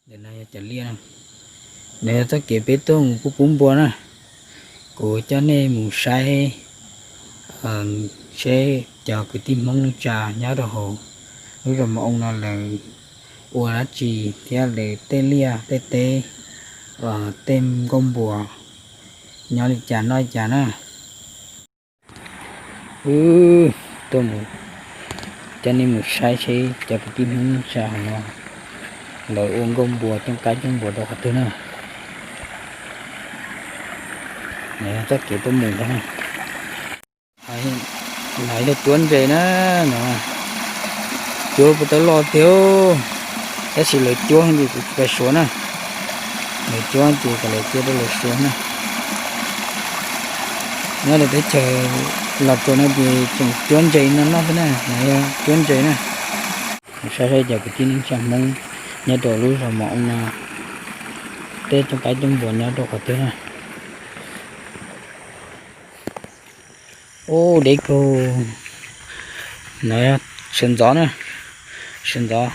Ntawm no yog cov liaj na, ntawm no yog txoj kev peb tuaj mus pub pub npua na. Kuv coj nej mus saib seb cov kwv tij Hmoob neej tsa nyob rau hauv lub zos Mos Oo no lawv ua dab tsi thiab lawv tej liaj tej teb, tej nkauj npua nyob li cas noj li cas na. Wb tuaj mus, coj nej mus saib seb cov kwv tij Hmoob neej tsa hauv no lawv ua nkauj npua cooj qaib cooj npua rau qhov twg na. Txoj kev tuaj mus ntag na. No yog cuab ntses na, no cuab puas tau loj tiag, tab sis lawv cuab ces kuv tsis pais suav na. Lawv cuab ces kom lawv cia rau lawv suav na. Nyob rau teb chaws Los Tsuas no ces tseem cuab ntses no noj xwb na, no yog cuab ntses na. Saib saib cov kwv tij neej tsa Hmoob nyob rau lub zos Mos Oo no, tej cooj qaib cooj npua nyob rau qhov twg na. Ub, deb kawg. No sawv ntxov na, sawv ntxov.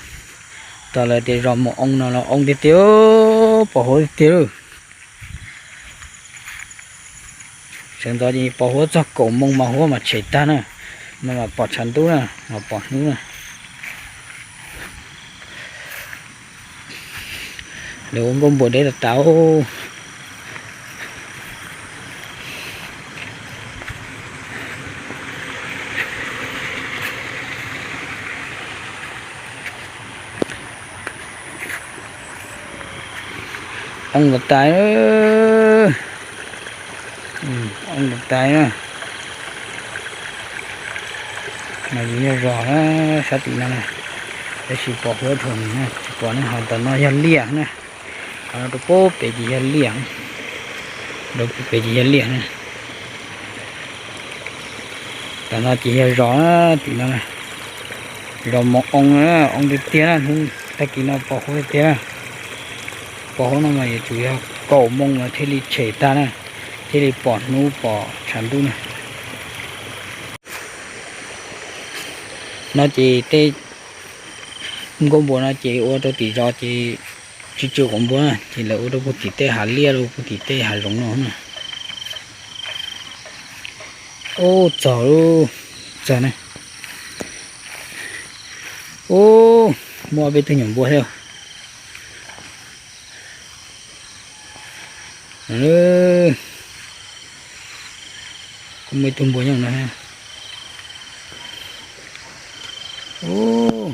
Tos lawv tias zos Mos Oo no los oo tiag tiag, pos huab tiag tiag lawm. Sawv ntxov ces pos huab txog kaum moo mas huab mas tshem tag na, no mas pom tshav ntuj na, mas pom hnub na. Lawv ua nkauj npua deb tas tas. Oo tas tas, oo tas tas na. No yog zos sab tim no, tab sis pos huab dhau na, tsis pom ne. Ho tom no yog liaj na, ho no rau pem ces yog liaj, rau pem ces yog liaj na. Tom no ces yog zos tim no, zos Mos Oo, oo tiag tiag na. Hnub tag kis no pos huab tiag tiag na. Pos huab no mas yuav tsum yog kaum moo mas thiaj li tshem tag na, thiaj li pom hnub pom tshav ntuj na. No ces tej nkauj npua no ces ua rau tim zos ces tsis tsw quav npua na, ces lawv ua rau puag tim tej hav liaj los puag tim tej hav zoov no na. Ub, txog, txog na. Ub, muaj peb tug nyuam npua thiab. Kuj muaj ib tug npua nyob no. Ub,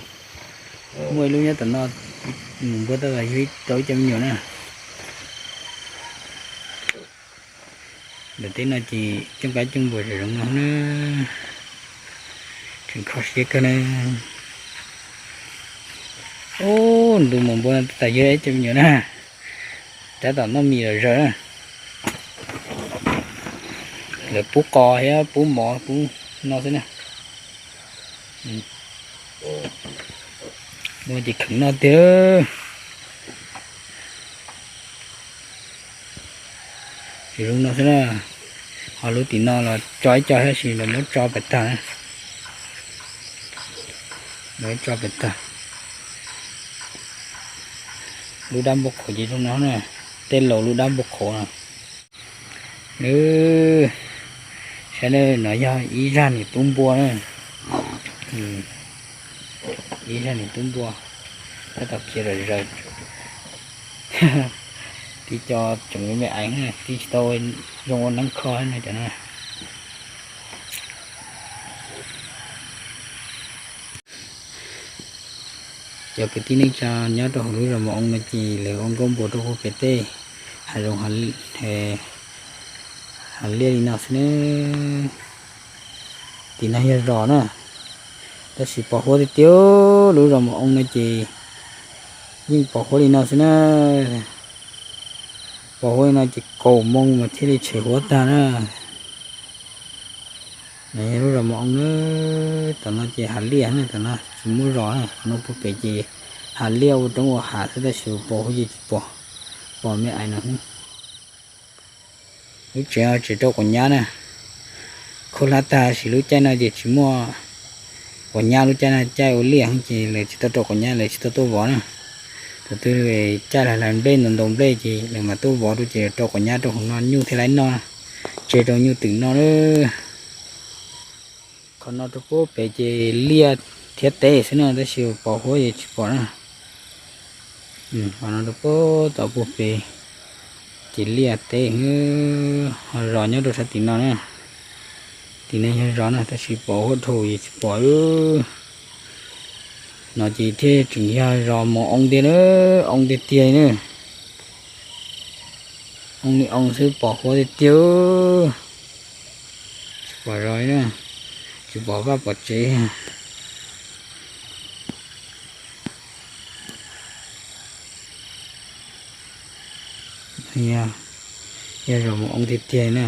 muaj ib lub nyob tom no, nyuam npua tab tom yug rau ib co me nyuam na. Ntawm teb no ces cooj qaib cooj npua zoov no na, tseem kho siab kawg na. Ub, ntu mus npua no tab tom yug ib co me nyuam na, tab tom noj mis lom zem na. Lawv pub qos thiab pub mov pub no xwb na. Muaj ces kheev noj tiag. Ces zoo no xwb na. Ho lub tim no los tso ib co thiab, tab sis lawv muab tso pem tag na. Lawv tso pem tag. Lub dab npua qhuav ces zoo no na. Tej laus lub dab npua qhuav no. Nws, saib na, no yog ib zaj niam tub npua na. Ib zaj niam tub npua, tab tom khiav zom zaws. Tib co tseem me me aiv, tib tsis tau zoo ua neeb kho no cov no. Cov kwv tij neej tsa nyob rau hauv lub zos Mos Oo no ces lawv ua nkauj npua rau puag pem tej hav zoov hav liaj li no xwb na. Tim no yog zos na, tab sis pos huab tiag tiag. Lub zos Mos Oo no ces yeej pos huab li no xwb na. Pos huab li no ces kaum moo mas thiaj li tshem huab tag na. Lub zos Mos Oo na, tom no ces hav liaj na, tom no tsis muaj zos na, qhov no puag pem ces hav liaj ua roob ua hav xwb tab sis pos huab ces tsis pom, pom me aiv no xwb. Lub tsev no tsev rau quav nyab na, khaub hlab tag sis lub caij no ces tsis muaj quav nyab, lub caij no caij ua liaj ces lawv tsis tau rau quav nyab, lawv tsis tau tuaj vov na. Thaum twg caij hlais nplej ntaus ntaus nplej ces lawv mam tuaj vov rau ces rau quav nyab rau hauv no nyuj thiaj li noj, tseg rau nyuj twm noj na. Qhov no rau puag pem ces liaj thiab teb xwb na, tab sis pos huab yeej tsis pom na. Qhov no rau puag tom puag pem ces liaj teb, ho zos nyob rau sab tim no na. Tim no yog zos na tab sis pos huab dhau yeej tsis pom. No ces thiaj tseem yog zos Mos Oo tiag na, oo tiag tiag na. Oo li oo xwb pos huab tiag tiag. Tsis pom zos na, tsis pom vaj pom tsev. Yog zos Mos Oo tiag tiag na,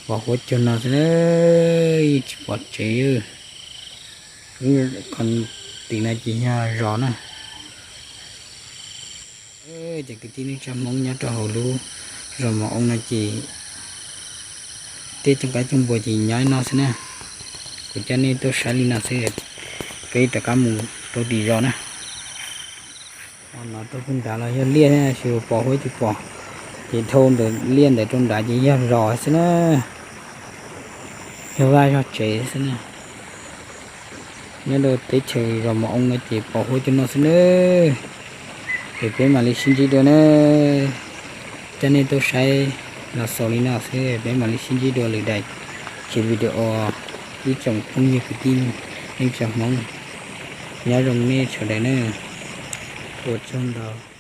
pos huab cug no xwb na, yeej tsis pom tsev. Tim no ces yog zos na. Ces kwv tij neej tsa Hmoob nyob rau hauv lub zos Mos Oo no ces tej txooj qaib txooj npua ces nyob no xwb na. Kuv coj nej tuaj saib li no xwb, peb rov qab mus rau tim zos na. No rau puag nrad los yog liaj tab sis pos huab tsis pom, ces dhau ntawm liaj ntawd rau nrad ces yog zos xwb na, yog vaj yog tsev xwb na. Nyob rau teb chaws zos Mos Oo no ces pos huab cug no xwb na. Es peb mam li sib ntsib dua na. Coj nej tuaj saib los xaus li no xwb, peb mam li sib ntsib dua lwm daim video. Ib tsoom phooj ywg kwv tij neej tsa Hmoob, nyob zoo nej sawv daws na. Ua tsaug ntau.